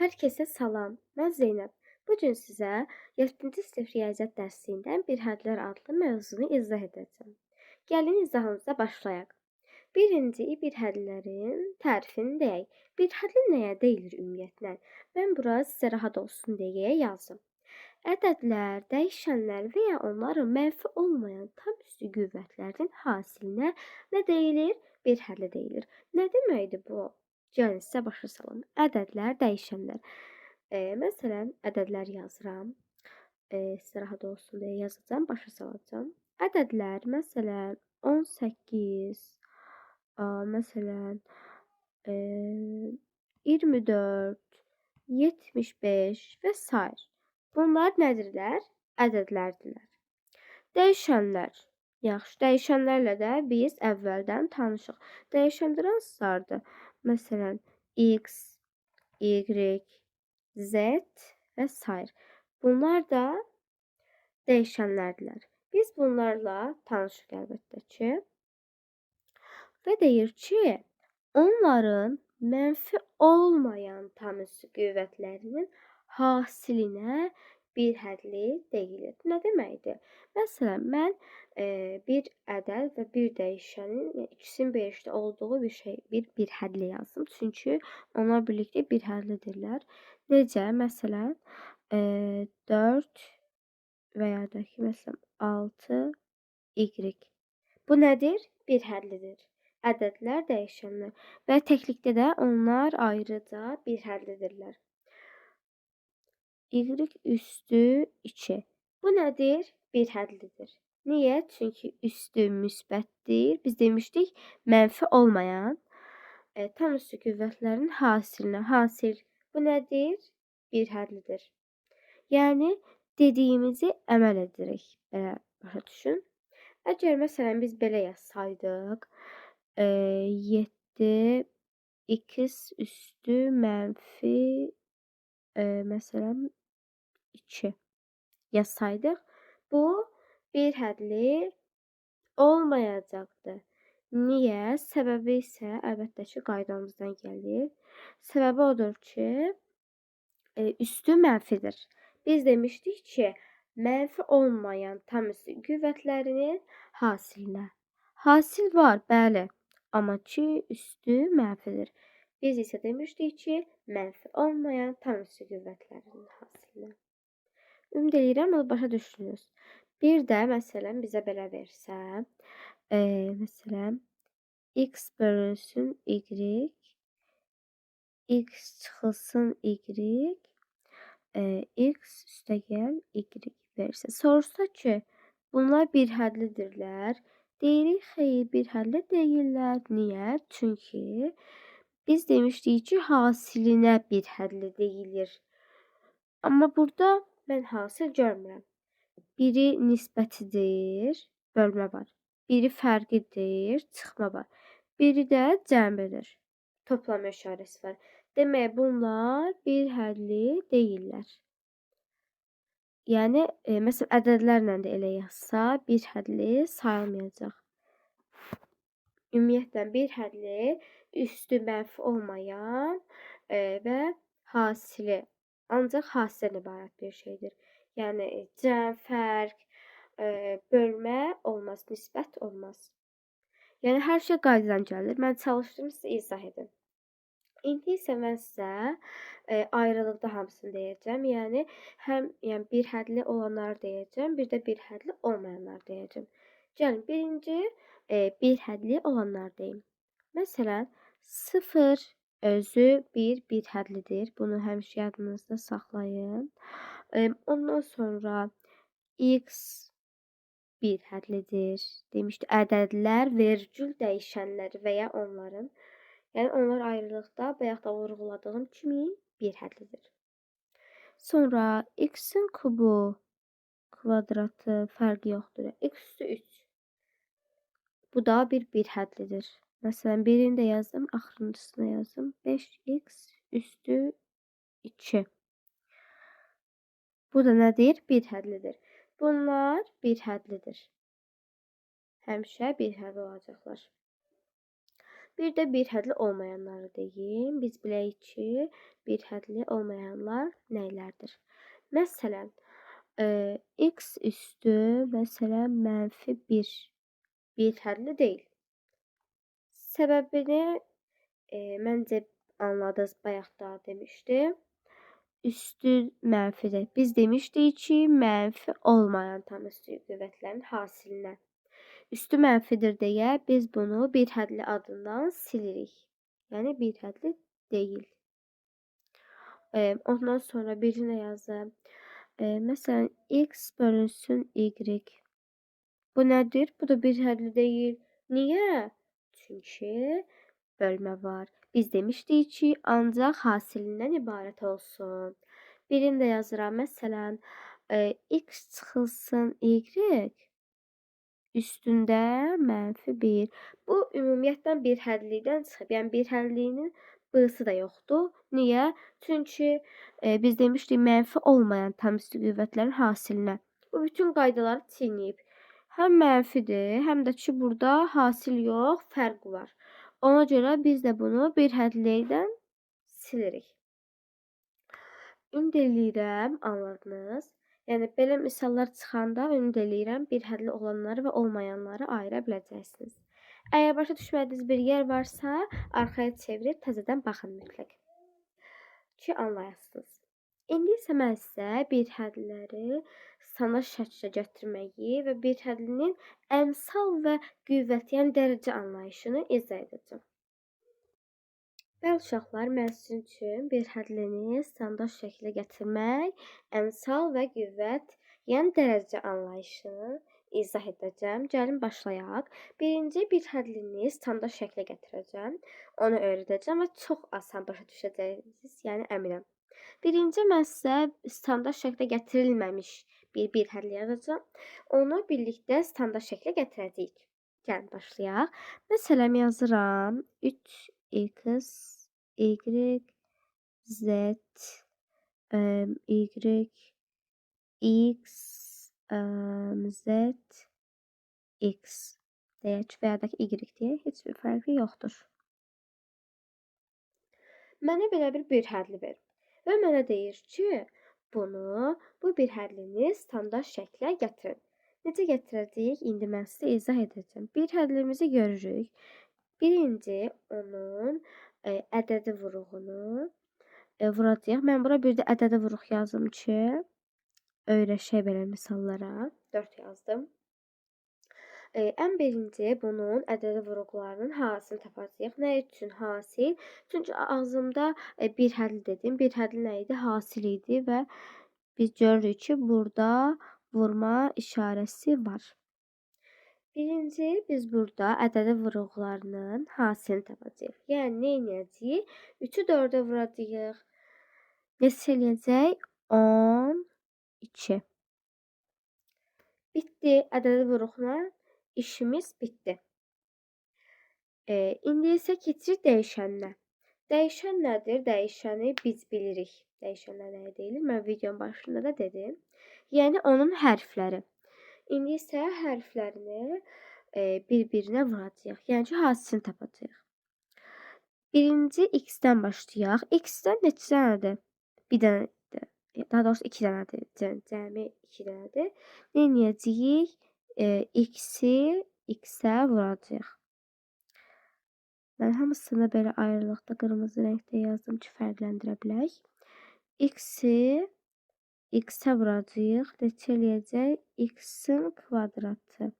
Hər kəsə salam. Mən Zeynəb. Bu gün sizə 7-ci sinif riyaziyyat dərsindən bir hədlər adlı mövzunu izah edəcəm. Gəlin izahımıza başlayaq. Birinci, bir hədlərin tərifini deyək. Bir hədli nəyə deyilir ümumiyyətlə? Mən bura sizə rahat olsun deyə yazdım. Ədədlər, dəyişənlər və ya onların mənfi olmayan tam üstü qüvvətlərinin hasilinə nə deyilir? Bir hədli deyilir. Nə deməkdir bu? Gəlin sizə başa salım. Ədədlər, dəyişənlər. Məsələn, ədədlər yazıram. Sizə rahat olsun deyə yazacağam, başa salacağam. Ədədlər, məsələn, 18, məsələn, 24, 75 və sair. Bunlar nədirlər? Ədədlərdirlər. Dəyişənlər. Yaxşı, dəyişənlərlə də biz əvvəldən tanışıq. Dəyişənlər hansılardır? Məsələn, X, Y, Z və sair. Bunlar da dəyişənlərdirlər. Biz bunlarla tanışıq əlbəttə ki. Və deyir ki, onların mənfi olmayan tam üstü qüvvətlərinin hasilinə bir hədli deyilir. Nə deməkdir? Məsələn, mən bir ədəd və bir dəyişənin, yəni ikisinin birlikdə olduğu bir şey, bir hədli yazdım. Çünki onlar birlikdə bir hədlidirlər. Necə? Məsələn, 4 və ya da ki, məsələn, 6 Y. Bu nədir? Bir hədlidir. Ədədlər, dəyişənlər və təklikdə də onlar ayrıca bir hədlidirlər. Y üstü 2. Bu nədir? Bir hədlidir. Niyə? Çünki üstü müsbətdir. Biz demişdik, mənfi olmayan tam üstü qüvvətlərin hasilinə. Hasil bu nədir? Bir hədlidir. Yəni, dediyimizi əməl edirik. Belə başa düşün. Əgər məsələn biz belə yazsaydıq, 7 x üstü mənfi məsələn 2 yazsaydıq, bu bir hədli olmayacaqdı. Niyə? Səbəbi isə əlbəttə ki, qaydamızdan gəlir. Səbəbi odur ki, üstü mənfidir. Biz demişdik ki, mənfi olmayan tam üstü qüvvətlərinin hasilinə. Hasil var, bəli, amma ki, üstü mənfidir. Biz isə demişdik ki, mənfi olmayan tam üstü qüvvətlərinin hasilinə. Ümid eləyirəm, bunu başa düşdünüz. Bir də, məsələn, bizə belə versə, məsələn, x bölünsün y, x çıxılsın y, x üstəgəl y versə. Soruşsa ki, bunlar bir hədlidirlər. Deyirik, xeyr, bir hədli deyirlər. Niyə? Çünki biz demişdik ki, hasilinə bir hədli deyilir. Amma burada mən hasil görmürəm. Biri nisbətidir, bölmə var. Biri fərqidir, çıxma var. Biri də cəmidir, toplama işarəsi var. Demək, bunlar bir hədli deyirlər. Yəni, məsələn, ədədlərlə də elə yazsa, bir hədli sayılmayacaq. Ümumiyyətlə, bir hədli üstü mənfi olmayan və hasili, ancaq hasildən ibarət bir şeydir. Yəni, cəm, fərq, bölmə olmaz, nisbət olmaz. Yəni, hər şey qaydadan gəlir. Mən çalışdım, sizə izah edim. İndi isə mən sizə ayrılıqda hamısını deyəcəm. Yəni, həm bir hədli olanları deyəcəm, bir də bir hədli olmayanları deyəcəm. Gəlin, birinci bir hədli olanları deyim. Məsələn, 0 özü bir hədlidir. Bunu həmişə yadınızda saxlayın. Ondan sonra x bir hədlidir. Demişdi, ədədlər, vergül dəyişənlər və ya onların. Yəni, onlar ayrılıqda, bayaq da vurğuladığım kimi bir hədlidir. Sonra x-in kubu, kvadratı fərqi yoxdur. X üstü 3. Bu da bir hədlidir. Məsələn, birini də yazdım, axırıncısını yazdım. 5x üstü 2. Bu da nədir? Bir hədlidir. Bunlar bir hədlidir. Həmişə bir hədli olacaqlar. Bir də bir hədli olmayanları deyim. Biz bilək ki, bir hədli olmayanlar nələrdir? Məsələn, x üstü, məsələn, mənfi 1. Bir hədli deyil. Səbəbini məncə anladınız, bayaq da demişdim. Üstü mənfidir. Biz demişdik ki, mənfi olmayan tam üstü qüvvətlərin hasilinə. Üstü mənfidir deyə biz bunu bir hədli adından silirik. Yəni, bir hədli deyil. Ondan sonra birinə yazım. Məsələn, x bölünsün y. Bu nədir? Bu da bir hədli deyil. Niyə? Çünki bölmə var. Biz demişdik ki, ancaq hasilindən ibarət olsun. Birini də yazıram. Məsələn, x çıxılsın y üstündə mənfi 1. Bu, ümumiyyətlə, bir hədlilikdən çıxıb. Yəni, bir hədliyinin B-sı da yoxdur. Niyə? Çünki biz demişdik, mənfi olmayan tam üstü qüvvətlərin hasilinə. Bu, bütün qaydaları çiynəyib. Həm mənfidir, həm də ki, burada hasil yox, fərq var. Ona görə biz də bunu bir hədlilikdən silirik. Ümid eləyirəm, anladınız. Yəni, belə misallar çıxanda ümid eləyirəm, bir hədli olanları və olmayanları ayıra biləcəksiniz. Əgər başa düşmədiyiniz bir yer varsa, arxaya çevirib təzədən baxın mütləq ki, anlayasınız. İndi isə mən sizə bir hədliləri standart şəklə gətirməyi və bir hədlinin əmsal və qüvvət, yəni dərəcə anlayışını izah edəcəm. Bəli, uşaqlar, mən sizin üçün bir hədlini standart şəklə gətirmək, əmsal və qüvvət, yəni dərəcə anlayışını izah edəcəm. Gəlin başlayaq. Birinci, bir hədlini standart şəklə gətirəcəm. Onu öyrədəcəm və çox asan başa düşəcəksiniz, yəni əminəm. Birinci, mən sizə standart şəklə gətirilməmiş bir hədli yazacağam. Onu birlikdə standart şəklə gətirəcəyik. Gəlin başlayaq. Məsələn, yazıram 3x, y, z, y, x, z, x deyək və ya da ki, y deyək, heç bir fərqi yoxdur. Mənə belə bir hədli verir və mənə deyir ki, bu bir hədlini standart şəklə gətirin. Necə gətirəcəyik? İndi mən sizə izah edəcəm. Bir hədlimizi görürük. Birinci, onun ədədi vuruğunu vuracağıq. Mən bura bir də ədədi vuruq yazım ki, öyrəşək belə misallara. 4 yazdım. Ən birinci, bunun ədədi vuruqlarının hasilini tapacağıq. Nə üçün hasil? Çünki ağzımda bir hədli dedim. Bir hədli nə idi? Hasil idi və biz görürük ki, burada vurma işarəsi var. Birinci, biz burada ədədi vuruqlarının hasilini tapacağıq. Yəni, nə edəcəyik? 3-ü 4-ə vuracağıq. Neçə eləyəcək? 12. Bitdi. Ədədi vuruqla işimiz bitdi. İndi isə keçirik dəyişəninə. Dəyişən nədir? Dəyişəni biz bilirik. Dəyişənlər nəyə deyilir? Mən videonun başında da dedim. Yəni, onun hərfləri. İndi isə hərflərini bir-birinə vuracağıq. Yəni ki, hasilini tapacağıq. Birinci x-dən başlayaq. X-dən neçə dənədir? Bir dənədir. Daha doğrusu 2 dənədir. Cəmi 2 dənədir. Nə edəcəyik? X-i x-ə vuracağıq. Mən hamısını belə ayrılıqda qırmızı rəngdə yazdım ki, fərqləndirə bilək. X-i x-ə vuracağıq. Neçə eləyəcək? X-in kvadratı.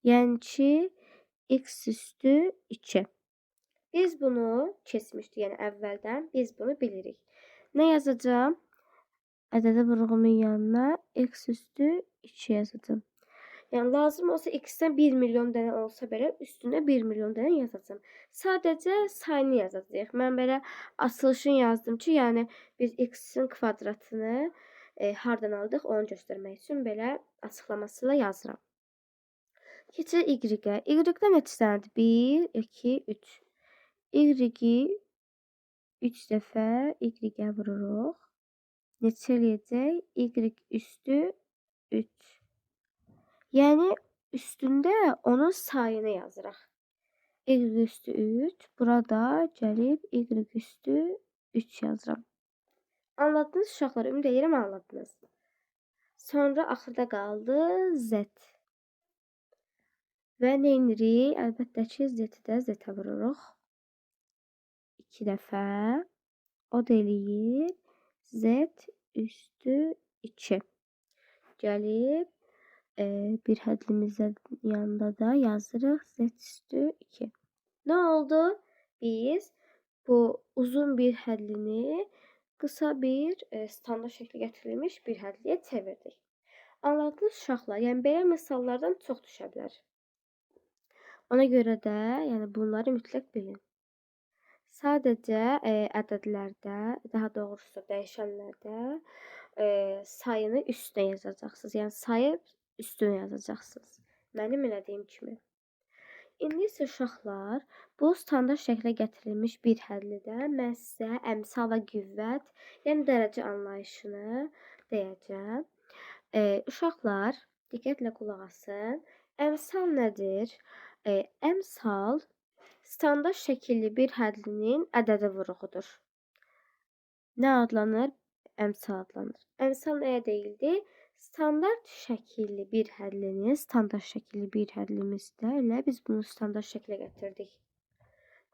Yəni ki, x üstü 2. Biz bunu keçmişdik. Yəni, əvvəldən biz bunu bilirik. Nə yazacağam? Ədədi vuruğumun yanına x üstü 2 yazacağam. Yəni, lazım olsa x-dən 1 milyon dənə olsa belə, üstünə 1 milyon dənə yazacağam. Sadəcə sayını yazacağıq. Mən belə açılışını yazdım ki, yəni biz x-in kvadratını hardan aldıq, onu göstərmək üçün belə açıqlamasıyla yazıram. Keçirik y-ə. Y-də neçə dənədir? 1, 2, 3. Y-i 3 dəfə y-ə vururuq. Neçə eləyəcək? Y üstü 3. Yəni, üstündə onun sayını yazırıq. Y üstü 3. Burada gəlib Y üstü 3 yazıram. Anladınız uşaqlar? Ümid edirəm anladınız. Sonra axırda qaldı Z. Və nə edirik? Əlbəttə ki, Z-i də Z-ə vururuq. 2 dəfə. O da eləyir Z üstü 2. Gəlib bir hədlimizin yanında da yazırıq Z üstü 2. Nə oldu? Biz bu uzun bir hədlini qısa bir standart şəklə gətirilmiş bir hədliyə çevirdik. Anladınız uşaqlar? Yəni belə misallardan çox düşə bilər. Ona görə də yəni bunları mütləq bilin. Sadəcə ədədlərdə, daha doğrusu dəyişənlərdə sayını üstünə yazacaqsınız. Yəni sayı üstünə yazacaqsınız. Mənim elədiyim kimi. İndi isə uşaqlar, bu standart şəklə gətirilmiş bir hədlidə mən sizə əmsal və qüvvət, yəni dərəcə anlayışını deyəcəm. Uşaqlar, diqqətlə qulaq asın. Əmsal nədir? Əmsal standart şəkilli bir hədlinin ədədi vuruğudur. Nə adlanır? Əmsal adlanır. Əmsal nəyə deyildi? Standart şəkilli bir hədlinin, standart şəkilli bir hədlimizdə elə biz bunu standart şəklə gətirdik.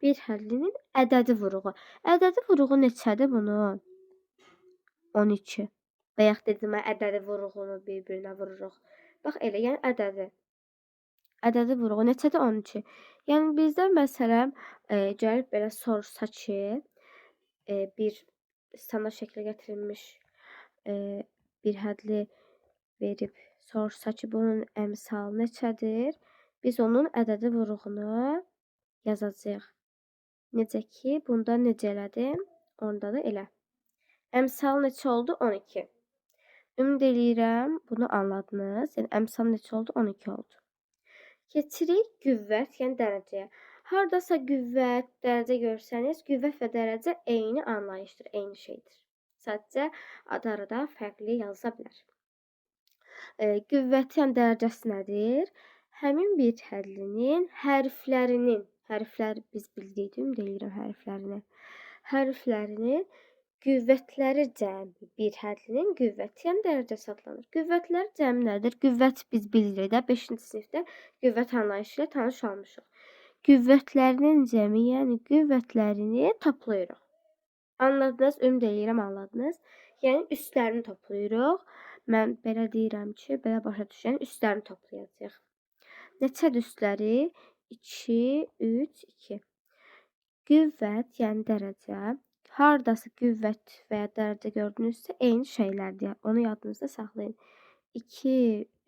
Bir hədlinin ədədi vuruğu. Ədədi vuruğu neçədir bunun? 12. Bayaq dedim, ədədi vuruğunu bir-birinə vururuq. Bax elə, yəni ədədi. Ədədi vuruğu neçədir? 12. Yəni bizdə məsələn gəlib belə soruşsa ki, bir standart şəklə gətirilmiş bir hədli verib soruşsa ki, bunun əmsalı neçədir? Biz onun ədədi vuruğunu yazacağıq. Necə ki, bunda necə elədim, onda da elə. Əmsal neçə oldu? 12. Ümid eləyirəm, bunu anladınız. Yəni, əmsal neçə oldu? 12 oldu. Keçirik qüvvət, yəni dərəcəyə. Hardasa qüvvət, dərəcə görsəniz, qüvvət və dərəcə eyni anlayışdır, eyni şeydir. Sadəcə adı arada fərqli yazıla bilər. Qüvvəti, yəni dərəcəsi nədir? Həmin bir hədlinin hərflərinin, hərflər biz bildik, ümid eləyirəm hərflərini, hərflərinin qüvvətləri cəmi bir hədlinin qüvvəti, yəni dərəcəsi adlanır. Qüvvətləri cəmi nədir? Qüvvət biz bilirik də, 5-ci sinifdə qüvvət anlayışı ilə tanış olmuşuq. Qüvvətlərinin cəmi, yəni qüvvətlərini toplayırıq. Anladınız? Ümid eləyirəm, anladınız. Yəni üstlərini toplayırıq. Mən belə deyirəm ki, belə başa düşün, üstlərini toplayacağıq. Neçədir üstləri? 2, 3, 2. Qüvvət, yəni dərəcə. Hardasa qüvvət və ya dərəcə gördünüzsə, eyni şeylərdir. Onu yadınızda saxlayın. 2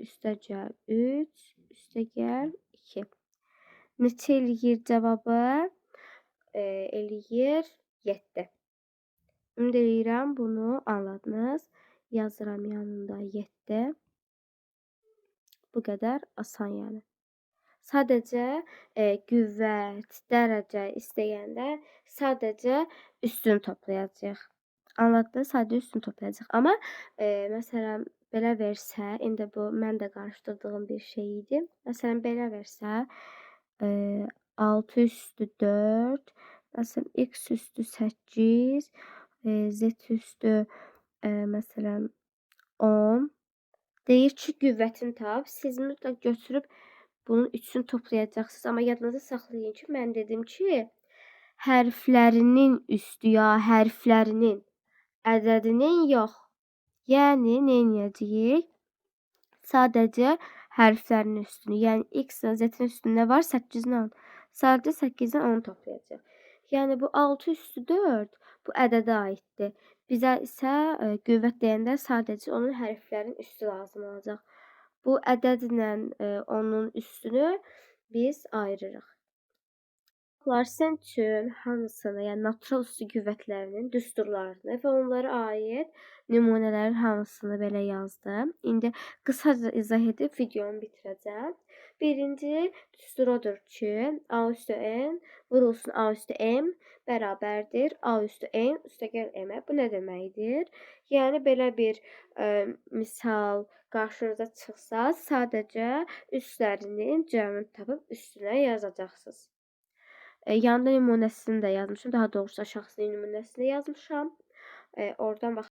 üstə gəl 3, üstə gəl 2. Neçə eləyir cavabı? Eləyir 7. Ümid eləyirəm, bunu anladınız. Yazıram yanında 7. Bu qədər asan yəni. Sadəcə qüvvət, dərəcə istəyəndə sadəcə üstünü toplayacağıq. Anladınız? Sadəcə üstünü toplayacağıq. Amma məsələn belə versə, indi bu mən də qarışdırdığım bir şey idi. Məsələn belə versə 6 üstü 4, məsələn x üstü 8, z üstü məsələn 10. Deyir ki, qüvvətini tap. Siz mütləq götürüb bunun üçünü toplayacaqsınız. Amma yadınızda saxlayın ki, mən dedim ki, hərflərinin üstü ya hərflərinin ədədinin yox. Yəni, nə edəcəyik? Sadəcə hərflərinin üstünü, yəni x-in, z-in üstündə var 8-dən 10. Sadəcə 8-dən 10 toplayacaq. Yəni, bu 6 üstü 4 bu ədədə aiddir. Bizə isə qüvvət deyəndə sadəcə onun hərflərinin üstü lazım olacaq. Bu ədədlə onun üstünü biz ayırırıq. Sizin üçün hamısını, yəni natural üstü qüvvətlərinin düsturlarını və onlara aid nümunələrin hamısını belə yazdım. İndi qısaca izah edib videomu bitirəcəm. Birinci düstur odur ki, A üstü N vurulsun A üstü M bərabərdir A üstü N üstəgəl M-ə. Bu nə deməkdir? Yəni belə bir misal qarşınıza çıxsa, sadəcə üstlərinin cəmini tapıb üstünə yazacaqsınız. Yanında nümunəsini də yazmışam. Daha doğrusu aşağısına nümunəsini yazmışam. Oradan baxa